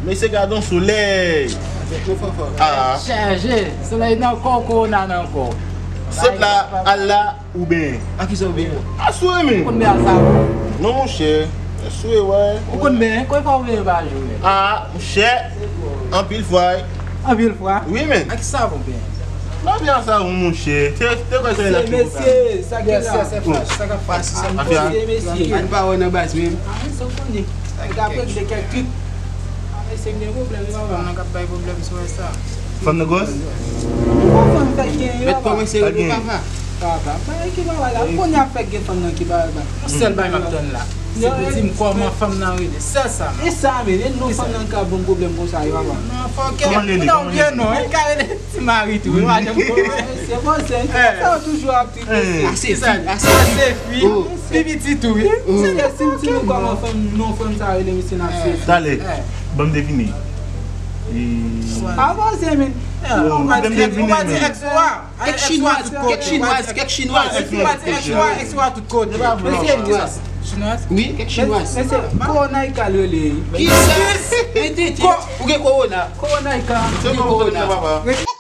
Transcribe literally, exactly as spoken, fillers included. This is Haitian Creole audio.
Mesye, gade yon solèy. Ah. Chaje. Solèy nan kò, kowona nan kò. Sot la, al la, ou benyen. A kisa ou benyen? Aswè, men. Ou konn benyen ak savon? Non, monchè. Aswè, wè. Ou konn benyen? Konbyen fwa ou benyen pa jou, men? Ah, monchè. Anpil fwa, wi. Anpil fwa? Wi, men. Ak ki savon ou benyen? Mwen byen sa, monchè. Te, te kwè se la ki mesye, sa ki la. Sa k ap pase, sa k ap pase, mesye. Ann pa wè nan baz menm. Ah, men sa w konnen. Sa k ap regle kèk trik. Ah, mesye, m gen pwoblèm, wi, papa. Fanm nan k ap bay pwoblèm, si w wè sa. Fanm nan gwòs? Bon, fanm fèk gen, wi, papa. Mèt kòmanse regle papa. Papa, bagay ki papa la. M konnen ap fèk gen fanm nan ki papa. Yon sèl bagay m ap tann la. Se pou di m kòman fanm nan rele. Sèl sa, non. E sa, men, e non fanm nan ka ban m pwoblèm konsa, wi, papa. Non, fòkè. Kòman rele? Non, kòman rele? Ti mari tou, wi, madanm. Se bon, se sa yo toujou ap tripe. Ase fi, ase fi. Ase fi. Pi piti tou, wi. Se ke si m di nou kòman fanm, non fanm sa rele, misye n ap se. Talè, ban m devine. Avanse, men. Ou pa di, ou pa di ex ou a. Kèk chinwaz, kèk chinwaz, kèk chinwaz. Ou pa di ex ou a, ex ou a tout kote. Mesye, chinwaz. Wi, kèk chinwaz. Mesye, Kowonaika l rele. Kisa? Mete ti. Ou gen kowona. Kowonaika. Se kòman w rele papa?